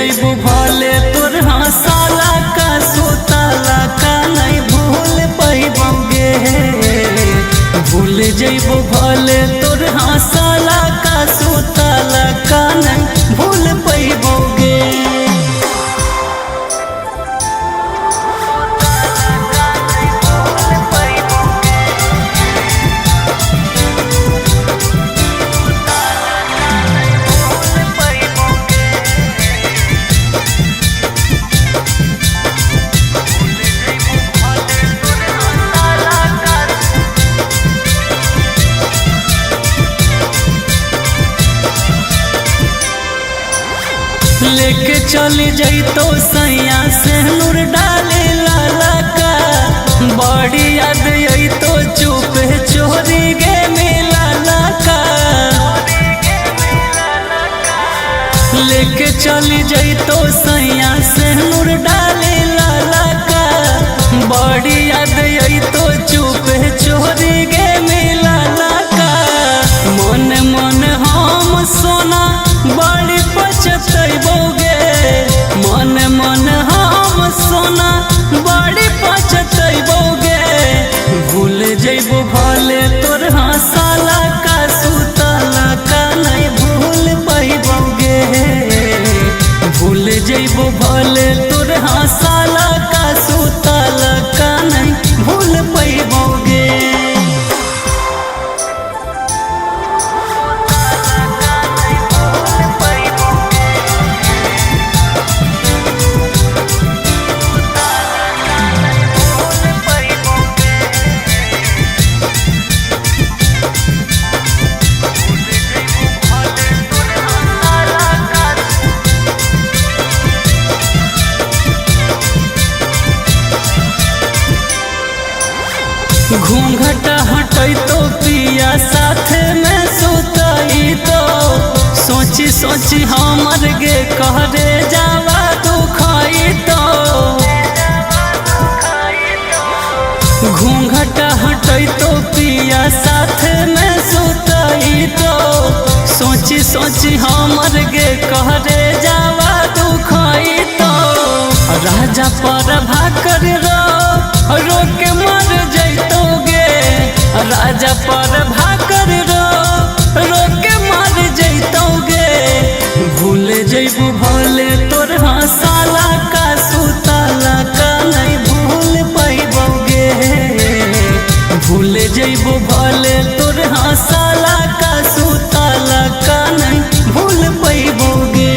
जइबू भले तोर हंसाला का सुताला का नहीं भूल पैबोगे। भूल जइबू भले तोर हंसाला का सुताला का नहीं भूल पैबोगे। लेके चली जइतो सैया से नूर डाले लाला का, बड़ी याद अइतो चुप चोरी गे मेला का। लेके चली जइतो सैया से नूर डाले लाला का, बड़ी याद अइतो चुप चोरी गे मेला का। मन मन हम सोना बड़ी पछतैबोगे, मन मन हम सोना बड़ी पछतैबोगे। भूल जइबो भले तोर हंसाला का सुताला का नहीं भूल पैबोगे। भूल जइबो भले तोर हंसाला का सुताला का नहीं भूल पैबोगे। घूंघट हटैतो पिया साथ में सुतैतो, सोची सोची हमर गे कहरे जावा दुखैतो। घूंघट हटैतो पिया साथ में सुतैतो, सोची सोची हमर गे कहरे जावा दुखैतो। राजा पर भाकर रो रोके मर जइतोगे, राजा पर भाकर रो रोके मर जइतोगे। भूल जइबू भले तोर हंसाला का सुताला का नहीं भूल पैबोगे। भूल जइबू भले तोर हंसाला का सुताला का नहीं भूल पैबोगे।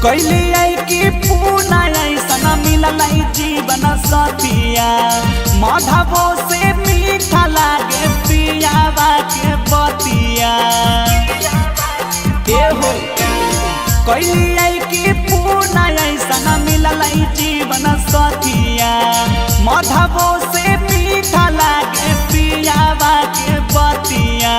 कैली आई कि पूना ऐसन मिलल जीवन साथिया, माधवो से मीठा लागे पियावा के बतिया। एहो कैली आई कि पूना ऐसन मिलल जीवन साथिया, माधवो से मीठा लागे पियावा के बतिया।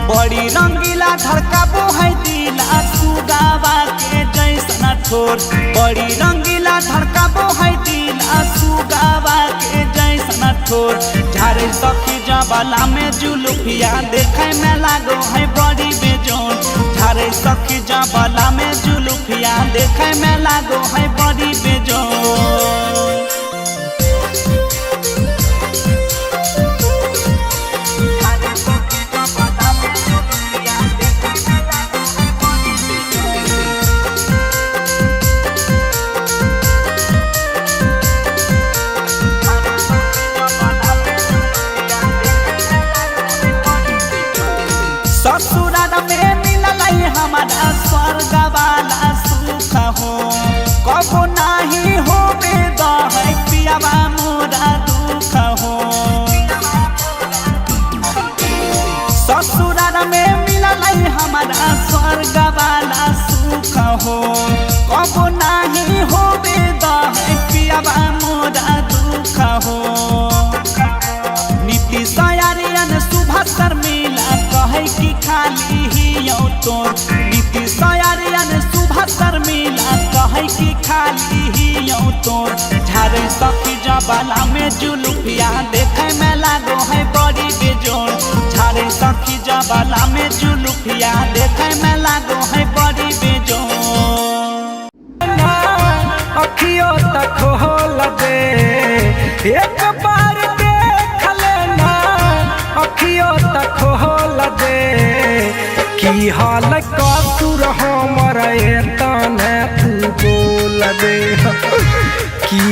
बड़ी रंगीला धड़काबो है दिला सुगावा के जैसन ठोर, बड़ी रंगीला धड़काबो है दिला सुगावा के जैसन ठोर। झारे सखी जबला में जुलुफिया देखे में लागो है बड़ी बेजोन, झारे सखी जबला में जुलुफिया देखे में लागो है बड़ी बेजोन। ससुराल में मिलल हमारा स्वर्ग वाला सुख हो, कबो नाही हो है पियावा मोरा दुख हो। ससुराल में मिलल हमारा स्वर्ग वाला सुख हो, कबो नाही हो है पियावा मोरा दुख हो। नीतीश आर्यन सुभाष मिला कहे कि खाली ही तोर, नीतीश आर्यन सुभाष मिला कहे कि खाली ही तोर। झारे सखी जबला में जुलुफिया देखे में लागो है बड़ी बेजोड़, झारे सखी जबला में जुलुफिया देखे में लागो है बड़ी बेजोड़। अखियों तक खोल दे एक बार देख लेना, अखियों तक खोल दे की हाल कसूर हमर तने तू बोल दे की।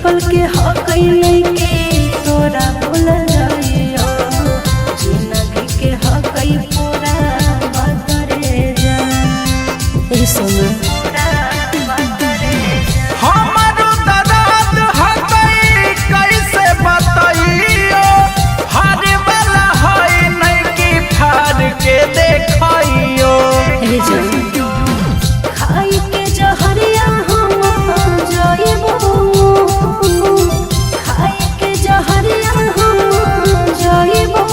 पल के हक के तोरा भूल जाइयो, जिंदगी के हक पूरा बतरे जा। ए सोना हमारो दर्द हकई कैसे बताइयो, हर वाला है नहीं कि फाड़ के देखइयो। ए जान खाई के जहरिया हम जाइबो, खाई के जहरिया हम जाइबो।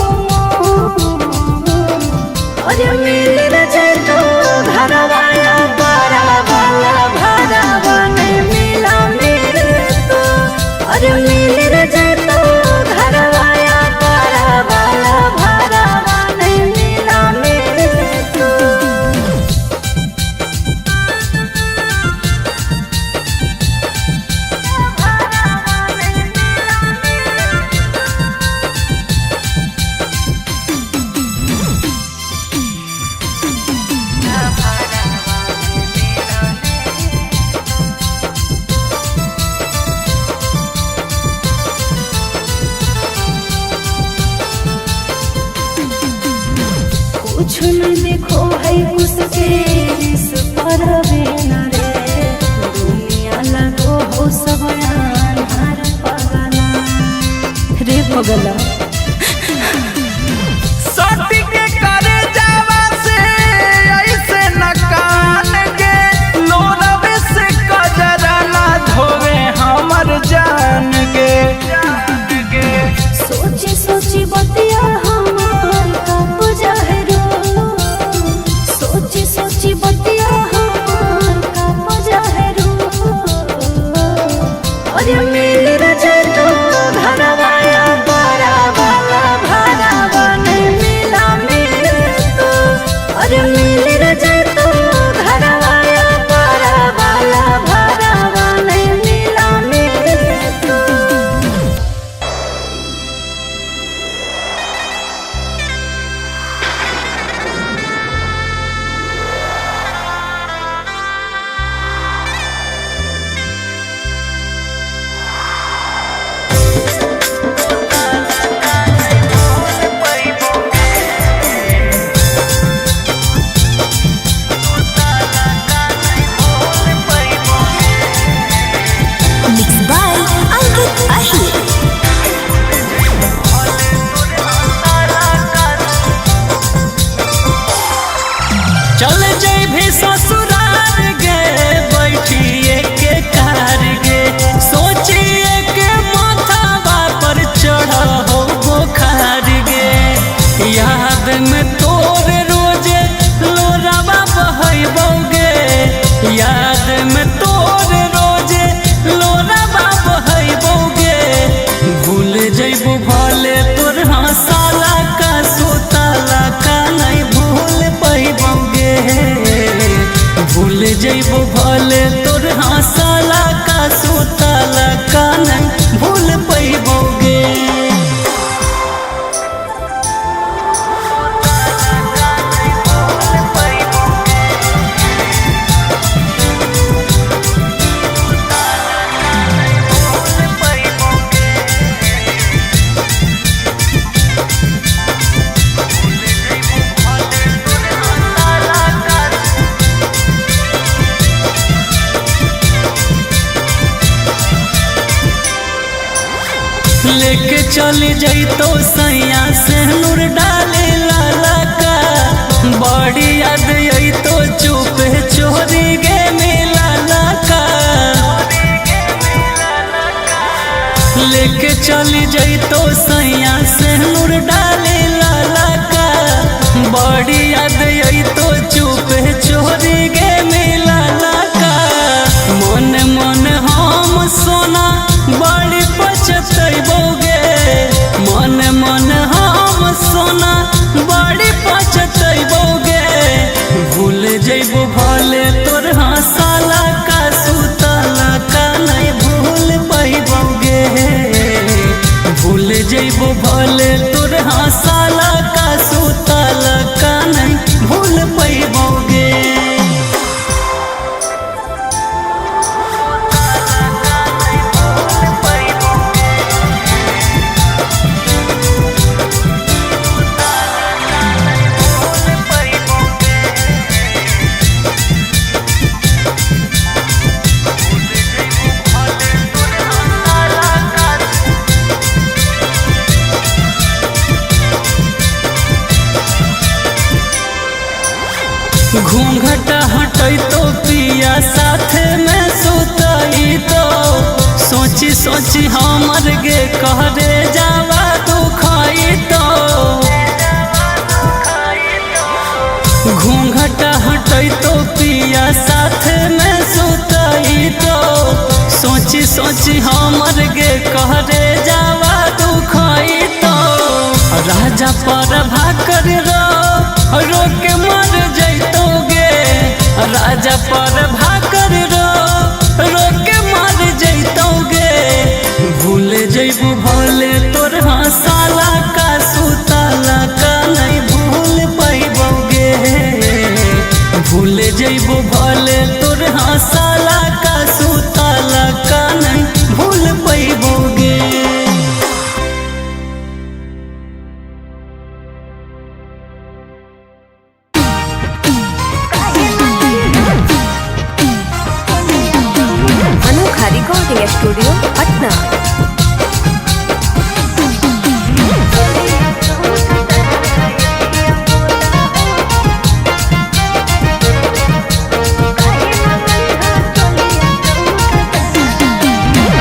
अरे मिल जाए। कुछ न देखो है उसके इस परवे न रे। दुनिया लगो हो सब अनहार पगला रे पगला। सटी के करे जावा से ऐसे न कान गे, लोरवे से कजरा ना धोवे हमर जान गे। सोची सोची बतिया हमार कब जाहरो, सोची सोची बतिया हमार कब जाहरो। अरे मिल रजा तो घरवाया बड़ा वाला भरावा नहीं मिला मिल तो। अरे मिल रजा तो घरवाया बड़ा वाला भरावा नहीं मिला मिल तो। Mix by Ankit Ahir. चल जैभी ससुराल गे, बैठिए के कार गे, सोचिए के माथावा पर चढ़ हो बुखार गे। याद में तोर रोजे लोरावा बहबोगे, याद में तोर रोजे लोरावा बहबोगे। भूल जैबू भले तोर हंसाला का सुताला का नहीं भूल पैबोगे। भूल जैबू भले तोर हंसाला का सुताला का नहीं भूल पैबोगे। लेके चली जैतो सैया से नूर डाले लाला का, बड़ी याद अतो चुप चोरी गे मिला का। लेके चली जैतो सैया से नूर डाले लाला का, बड़ी याद अतो चुप चोरी गे मिला का। मन मन हम सोना बड़ी पछतैबोगे, मन मन हम सोना बड़ी पछतैबोगे। भूल जैबो भले तोर हंसाला का सुताला का नहीं भूल पैबोगे। भूल जैबो भले तोर हंसाला का सुताला का नहीं भूल पैबोगे। घूंघट हटै तो पिया साथ में सुतई तो, सोची सोची हमर गे कहरे जावा दुखई तो। घूंघट हटै तो पिया साथ में सुतई तो, सोची सोची हमर गे कहरे जावा दुखई तो। राजा पर भाकर रो रोक मर जैतोगे, राजा पर भाकर रो रोक मर जैतोगे। भूल जैबू भले तोर हंसाला का सुताला का नहीं भूल पैबोगे। भूल जैबू भले तोर हंसाला का सुताला का नहीं भूल पैबोगे। स्टूडियो पटना।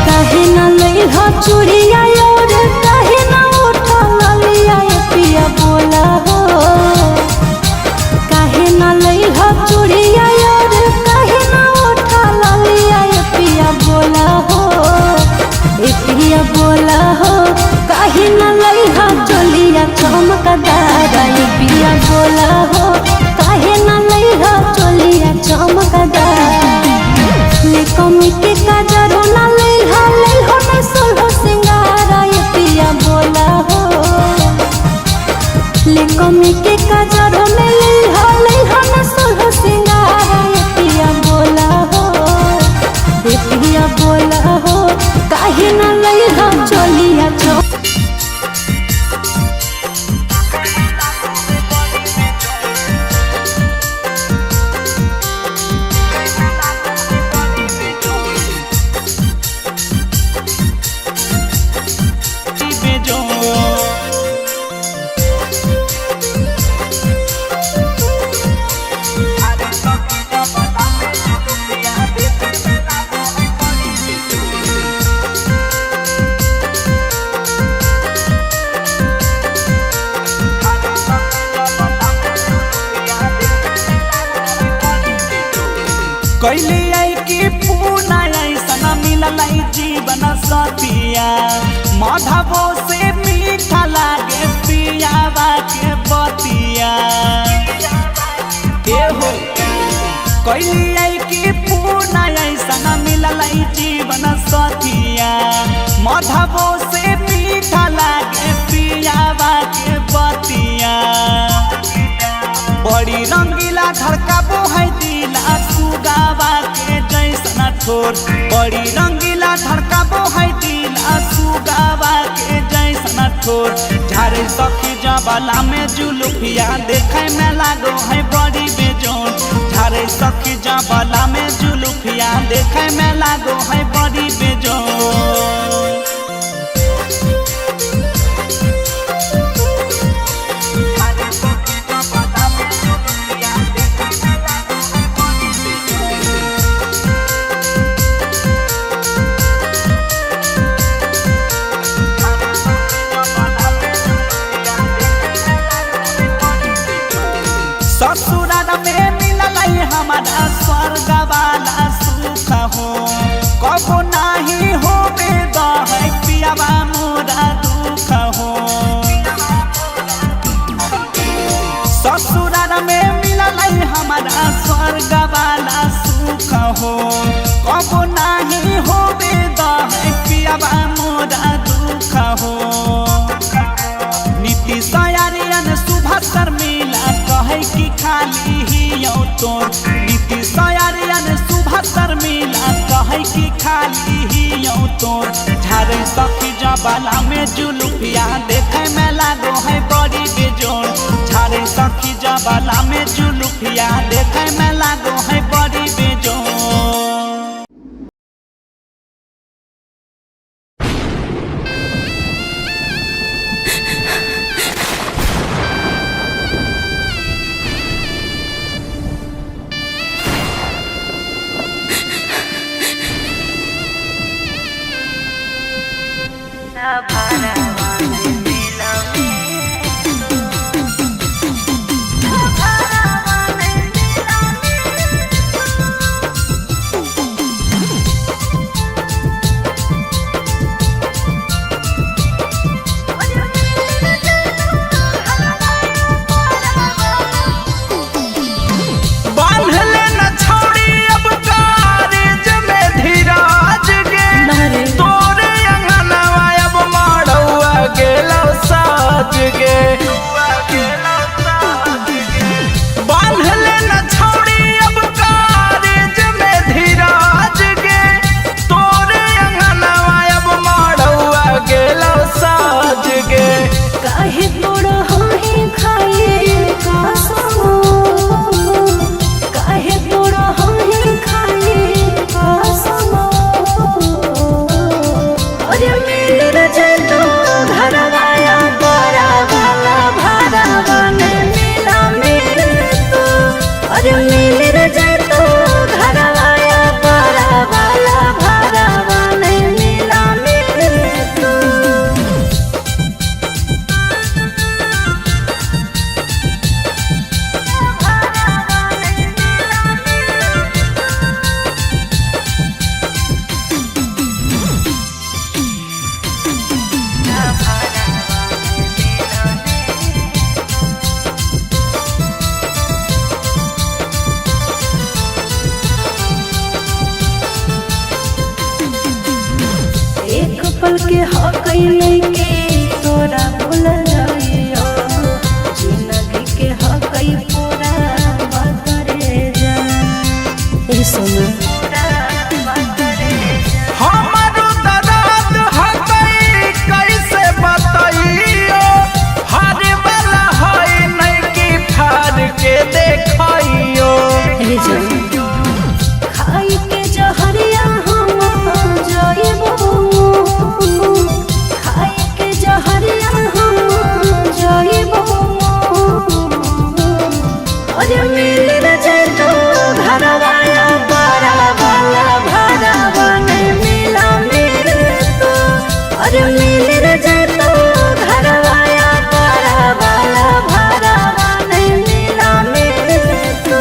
काहे न लइहा चूड़िया और काहे न उठा ललिया ए पिया बोला हो। काहे न लइहा चूड़िया और काहे न उठा ललिया ए पिया बोला हो। ए पिया बोला हो काहे न लइहा चोलिया चमकदार ए पिया बोला हो। काहे न लइहा चोलिया चमकदार ले कमी के काजरो ना लइहा लइहो ना सोल्हो सिंगार ए पिया बोला हो। ले कमी के काजरो ना लइहा लइहो ना सोल्हो सिंगार ए पिया बोला हो। ए पिया बोला हो काहे ना लइहा चोलिया चो कैले आई कि पूना ऐसन मिलल जीवन सतिया माधवो से मीठा लागे पियावा के बतिया। ए हो कैले आई कि पूना ऐसन मिलल जीवन सतिया माधवो से मीठा लागे पियावा के बतिया। बड़ी रंगीला धड़काबो है दिला सुगावा के जैसन ठोर। बड़ी रंगीला धड़काबो है दिला सुगावा के जैसन ठोर। झारे सखी जबला में जुलुफिया देखे में लागो है बड़ी बेजोन। झारे सखी जबला में जुलुफिया देखे में लागो है बड़ी बेजोन। ससुराल में मिलल हमारा स्वर्ग वाला सुख हो कबो नाही हो है पियावा मोरा दुख हो। ससुराल में मिलल हमारा स्वर्ग वाला सुख हो कबो नाही हो है पियावा मोरा दुख हो। नीतीश आर्यन सुभाष मिला कहे कि खाली ही यौ तोर। नीतीश आर्यन सुभाष मिला कहे कि खाली ही यौ तोर। झारे सखी जबला में जुलुफिया देखे में लागो है बड़ी बेजोड़। झारे सखी जबला में जुलुफिया देखे में लागो है बड़ी बेजोड़। भरवा के हक नहीं के तोरा भूल जाइयो, जिंदगी के हक पूरा बतरे जा। ए सोना हमारो दर्द हकई कैसे बताइयो, हर वाला है नहीं कि फाड़ के देखियो। रे जान खाई के जहरिया हम जाइबो, खाई के जहरिया हम जाइबो। अरे मिल न जतो घरवाला बरावाला भरावा नहीं मिला मेरे तो। अरे मिल न जतो घरवाला बरावाला भरावा नहीं मिला मेरे तो।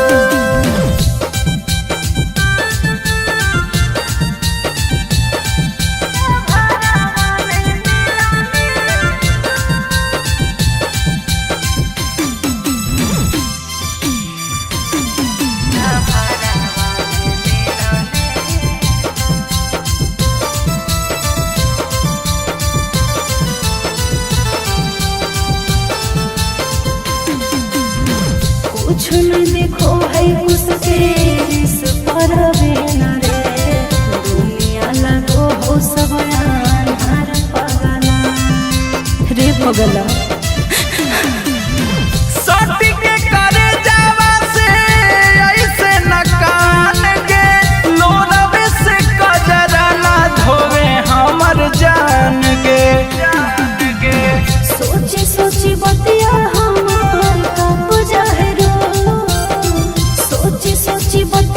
कुछ न देखो है उसके इस पर न रे, दुनिया लगो हो सब हर पगला रे पगला। सटी के करे जावा से ऐसे न कान के, लोरवे से कजरा ना धोवे हमर जान के। सोची सोची बतिया हमार कब जाहरो, सोची सोची बतिया।